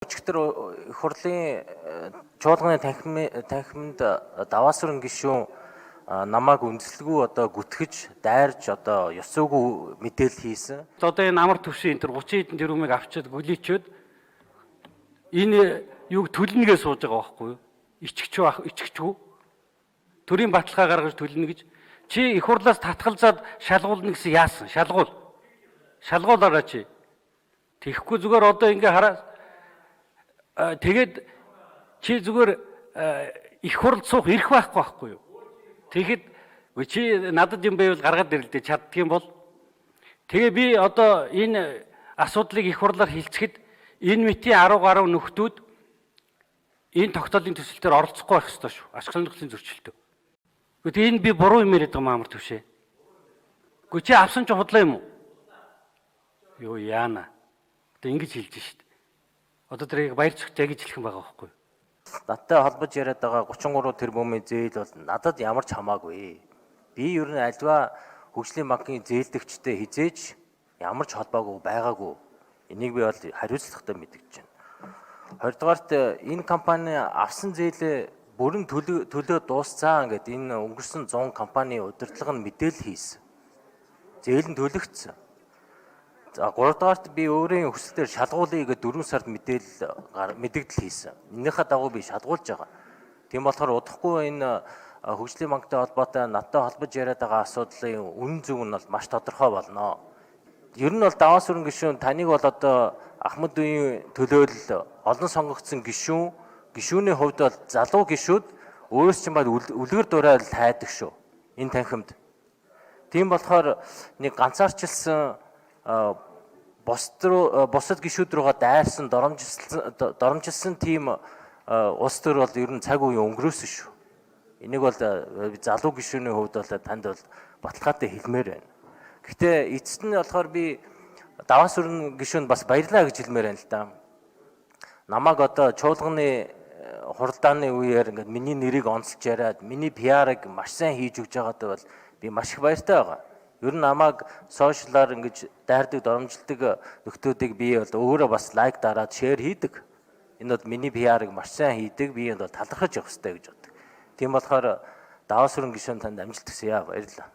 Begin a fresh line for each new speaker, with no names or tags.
Өчигдөр их хурлын чуулганы танхимд Даваасүрэн гишүүн намайг үндэслэлгүй одоо гүтгэж, дайрж одоо ёс зүйгүй мэдээлэл хийсэн.
Одоо энэ амар төвшин энэ төр 30 хэдэн тэрбумыг авчиад гөлийчөөд энэ юуг төлнөгээ сууж байгаа байхгүй юу? Ичгч байх ичгчгүй. Төрийн баталгаа гаргаж төлнө гэж чи их хурлаас татгалзаад шалгуулна гэсэн яасан? Шалгуул. Шалгуулаарай чи. Тэгэхгүй зүгээр одоо ингээ хараа тэгээд чи зүгээр их хурл суух эрх байхгүй байхгүй юу? Тэгэхэд чи надад юм байвал гаргаад ирэл дээ чаддгийн бол. Тэгээ би одоо энэ асуудлыг их хурлаар хилцэхэд энэ мэтийн 10 гаруй нөхдүүд энэ тогтоолын төсөл дээр оролцохгүй байх ёстой шүү. Ашиг сонирхлын зөрчилтөө. Гэхдээ энэ би буруу юм яриад байгаа юм амар төвшөө. Гэхдээ чи авсан чи худлаа юм уу? Юу яана. Одоо ингэж хэлж шít. Одоо тэрийг баяр цогтой гэж хэлэх юм байгаа байхгүй юу?
Надтай холбож яриад байгаа 33 тэрбумын зээл бол надад ямар ч хамаагүй. Би ер нь альва хөгжлийн банкын зээлдэгчтэй хизээж ямар ч холбоогүй байгаагүй. Энийг би бол хариуцлагатай мэдгэж байна. Хоёрдугаарт энэ компани авсан зээлээ бүрэн төлөө дуусцаан гэдээ энэ өнгөрсөн 100 компани удирдлага нь мэдээлэл хийсэн. Зээл нь төлөгдсөн. За гуравдугаарт би өөрийн хүсэлтээр шалгуулъя гэж 4 сард мэдээлэл мэдэгдэл хийсэн. Энийхээ дагуу би шалгуулж байгаа. Тийм болохоор удахгүй энэ хөгжлийн банктай холбоотой надтай холбож яриад байгаа асуудлын үнэн зөв нь бол маш тодорхой болно. Ер нь бол Даваасүрэн гишүүн таныг бол одоо Ахмад үеийн төлөөлөл олон сонгогдсон гишүүн гишүүний хувьд бол залуу гишүүд өөрөөс чинь бал үлгэр дуурайл тайдаг шүү. Энэ танхимд. Тийм болохоор нэг ганцаарчилсан бусад руу бусад гишүүд рүүгээ дайрсан доромжилсан тийм улс төр бол ер нь цаг үеийн өнгөрөөсөн шүү. Энийг бол залуу гишүүний хувьд бол танд бол баталгаатай хэлмээр байна. Гэхдээ эцэст нь болохоор би Даваасүрэн гишүүнд бас баярлаа гэж хэлмээр байна л да. Намайг одоо чуулганы хуралдааны үеэр ингээд миний нэрийг онцолж яриад миний PR-ыг маш сайн хийж өгч байгаад бол би маш их баяртай байгаа. Ер нь намайг social аар ингэж дайрдаг, доромжилдог нөхдүүдийг би бол өөрөө бас like дараад share хийдэг. Энэ бол миний PR-ыг маш сайн хийдэг. Би энэ бол талархаж явах хэрэгтэй гэж боддог. Тийм болохоор Даваасүрэн гишүүн танд амжилт хүсье. Баярлалаа.